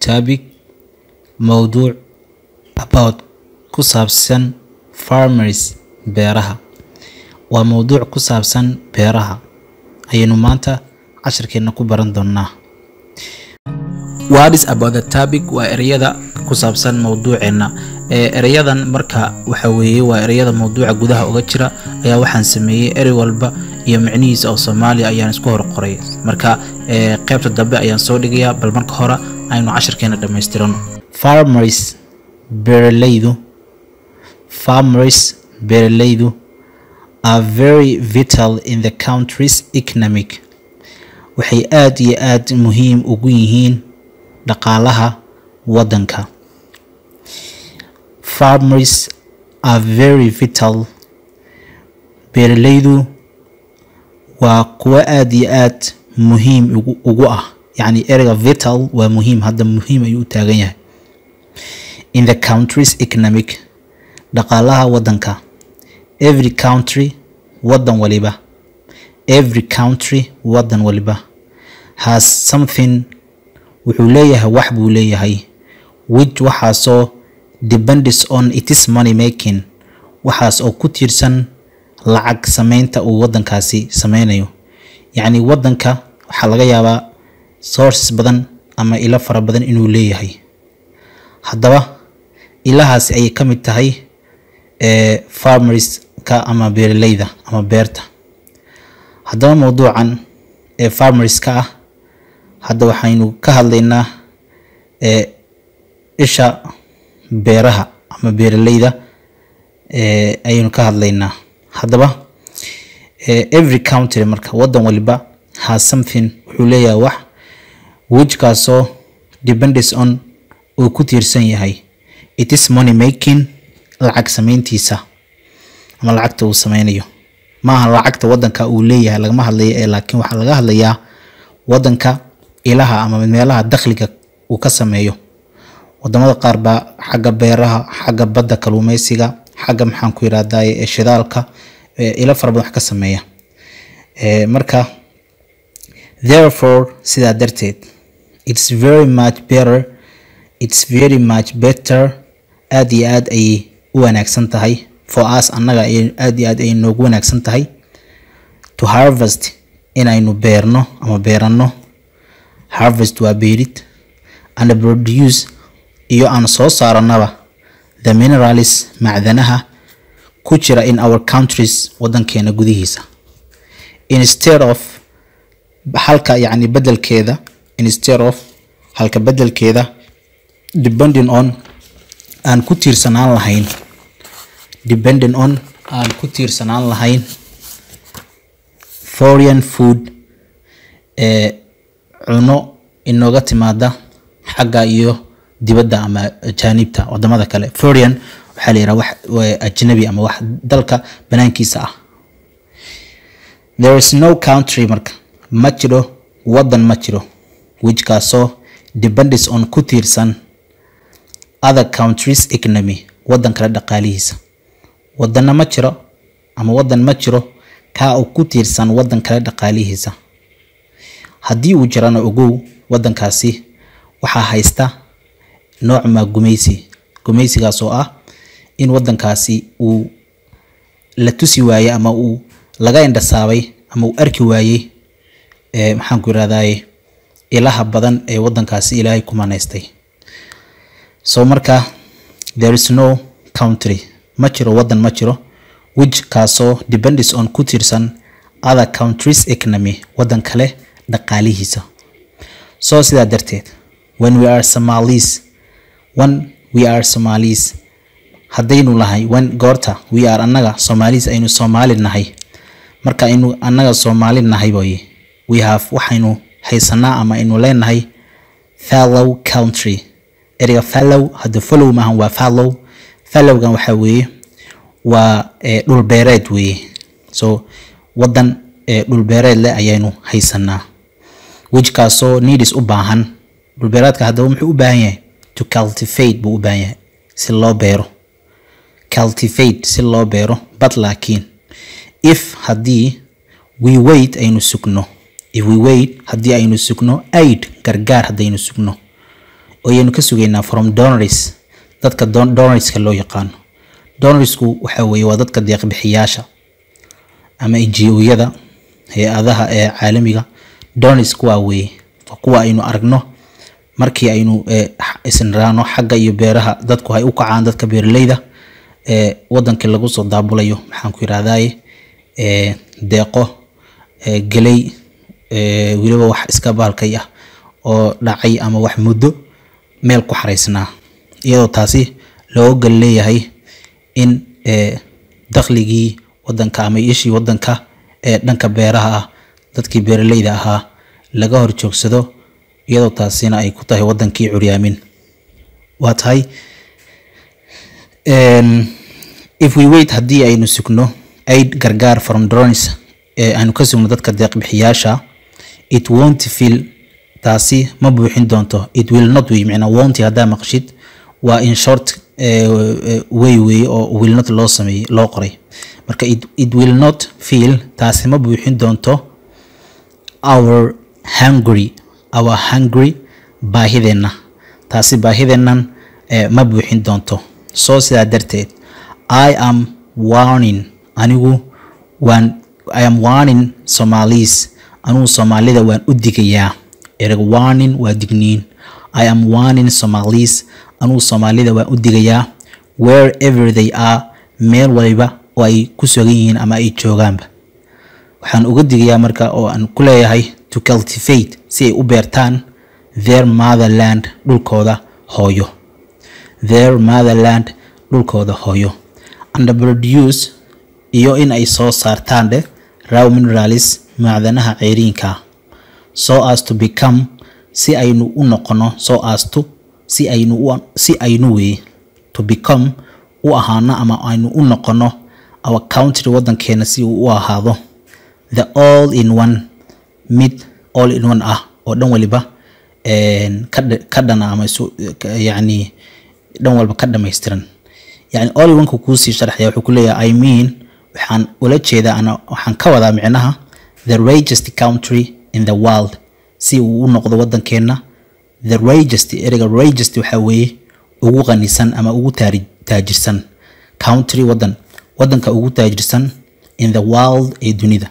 Topic, mowduuc, about, ku saabsan, farmers, beeraha. Waa mowduuc ku saabsan beeraha ayaynu maanta cashirkeena ku baran doonaa. Words about the topic waa ereyada ku saabsan mowduuceena. Ereyadan marka waxa weeye waa ereyada mowduuca gudaha uga jira ayaa waxaan sameeyey erey walba iyo micnihiisa oo Soomaaliya ayaan isku hor qoray. Marka qaybta dambe ayaan soo dhigayaa, bal marka hore aynu cashirkeena dhammaystirano. Farmers, beeralaydu. Farmers, beeralaydu, are very vital in the country's economic, waxay aad iyo aad muhiim ugu yihiin dhaqaalaha waddanka. Farmers are very vital, beeralaydu waa kuwo aad iyo aad muhiim ugu ah. Yacni ereyga vital waa muhiim, hadda muhiim ayuu u taagan yahay. In the country's economic, dhaqaalaha waddanka. Every country, waddan waliba. Every country, waddan waliba, has something, wuxuu leeyahay, wax buu leeyahay, which, waxaasoo, depends on its money making, waxaas oo ku tiirsan lacag sameynta uu waddankaasi sameynayo. Yacni waddanka waxaa laga yaabaa sources badan ama ilo fara badan inuu leeyahay. Haddaba ilahaasi ayay ka mid tahay farmerska ama beeralayda ama beerta. Haddaba mowduucan ee farmerska ah hadda waxaynu ka hadlaynaa isha beeraha ama beeralayda ayaynu ka hadlaynaa. Haddaba every country marka waddan waliba, has something, wuxuu leeyahay wax, which, kaasoo, depends on, uu ku tiirsan yahay, it is money making, lacag samayntiisa ama lacagta uu sameynayo. Maaha lacagta waddanka uu leeyahay lagama hadlayo ee laakiin waxaa laga hadlayaa waddanka ilaha ama meelaha dakhliga uu ka sameeyo. Wadamada qaar baa xagga beeraha, xagga badda, kalluumeysiga, xagga, maxaan ku yiraahdaa, shidaalka, ilo fara badan wax ka sameeya. Marka therefore, sidaa darteed, it's very much better, it's very much better, aad iyo aad ayay u wanaagsan tahay, for us, annaga aad iyo aad ayay noogu wanaagsan tahay, to harvest, inaynu beerno ama beeranno. Harvest waa beerid. And produce, iyo aan soo saaranaba, the minerals, macdanaha ku jira, in our countries, wadankeena gudihiisa, instead of, halka, yacni bedelkeeda, instead of, halka bedelkeeda, depending on, aan ku tiirsanaan lahayn, depending on, aan ku tiirsanaan lahayn, foreign food, cuno inooga timaada xagga iyo dibadda ama ajaanibta, wadamada kale. Foreign waxaa la yidhaha wax ajnabi ama wax dalka banaankiisa ah. There is no country, marka ma jiro wadan, ma jiro, which, kaasoo, depends on, ku tiirsan, other countries' economy, wadan kale dhaqaalihiisa. Wadana ma jiro ama wadan ma jiro kaa uu ku tiirsan wadan kale dhaqaalihiisa. Haddii uu jirana, ogow, wadankaasi waxaa haysta nooc ma gumaysi, gumaysigaas oo ah in wadankaasi uu la tusi waayey ama uu laga indhasaabay ama uu arki waayey maxaan ku yirahdaye, ilaha badan ee wadankaasi Ilaahay ku manaystay. So marka there is no country, ma jiro wadan, ma jiro, which, kaasoo, depends on, ku tiirsan, other countries' economy, wadan kale dhaqaalihiisa. So sidaa darteed, when we are Somalis, when we are Somalis, haddaynu lahay, when, goorta, we are, annaga, Somalis, aynu Soomaali nahay, marka aynu annaga Soomaali nahay boye, we have, waxaynu haysanaa ama aynu leenahay, fallow country. Ereyga fallow hadda follow maahan, waa fallow. Fallowgan waxaa weeye waa dhul beereed weeye. So wadan dhul beereed leh ayaynu haysanaa, which, kaasoo, needs, u baahan. Dhul beereedka haddaba muxuu u baahan yahay? To cultivate buu u baahan yahay, si loo beero. Cultivate, si loo beero. But, laakiin, if, haddii, we wait, aynu sugno, if we wait, haddii aynu sugno, aid, gargaar haddaynu sugno. Oo ayaynu ka sugaynaa? From donors, dadka donorska loo yaqaano. Donorsku waxa weeye waa dadka deeq bixiyaasha ama NGO-yada, hay-adaha ee caalamiga. Donors kuwaa weeye, waa kuwa aynu aragno markii aynu isniraano xagga iyo beeraha, dadku ay u kacaan, dadka beeraleyda ee wadankii lagu soo daabulayo, maxaan ku yirahdaye, deeqo geley, weliba wax iska baalkay ah oo dhacay ama wax muddo meel ku xaraysnaa, iyadoo taasi looga gal leeyahay in dakhligii wadanka ama ishii wadanka ee dhanka beeraha ah, dadkii beeraleyda ahaa laga hor joogsado, iyadoo taasina ay ku tahay wadankii curyaamin. Waa tahay. If we wait, haddii aynu sugno, aid, gargaar, from donors, ee aynu ka sugno dadka deeq bixiyaasha, it won't fill, taasi ma buuxin doonto. It will not wey micnaa won't haddaa maqshid waa in short way wey oo will not loo sameeyey, loo qoray. Marka it will not fill, taasi ma buuxin doonto, our hungry, our hungry, baahideenna. Taasi baahideennan ma buuxin doonto. So sidaa darteed, I am warning, anigu waan, I am warning Somalis, anigu Soomaalida waan u digayaa. Ereg warning waa digniin. I am warning Somalis, anigu Soomaalida waan u digayaa, wherever they are, meel waliba oo ay ku sugan yihiin ama ay joogaanba. Waxaan uga digayaa marka oo aan ku leeyahay to cultivate, si ay u beertaan, their motherland, dhulkooda hooyo, their motherland, dhulkooda hooyo, and produce, iyo in ay soo saartaan dheh, raw minerals, macdanaha ceyriinka, so as to become, si aynu u noqono, so as to, si aynu u, si aynu wey, to become, u ahaano ama aynu u noqono, our country, wadankeena si uu u ahaado, the all in one, mid all in one ah oo dhan waliba ka dhana ama isu, yacni dhan walba ka dhammaystiran. Yani all in one-ka kuusii sharxaya, wuxuu ku leeyahay, I mean, waxaan ula jeedaa ana waxaan ka wadaa micnaha, the richest country in the world, si uu u noqdo wadankeena the richest. Ereyga richest waxaa weeye ugu qanisan ama ugu taajirsan. Country, wadan, wadanka ugu taajirsan, in the world, ee dunida.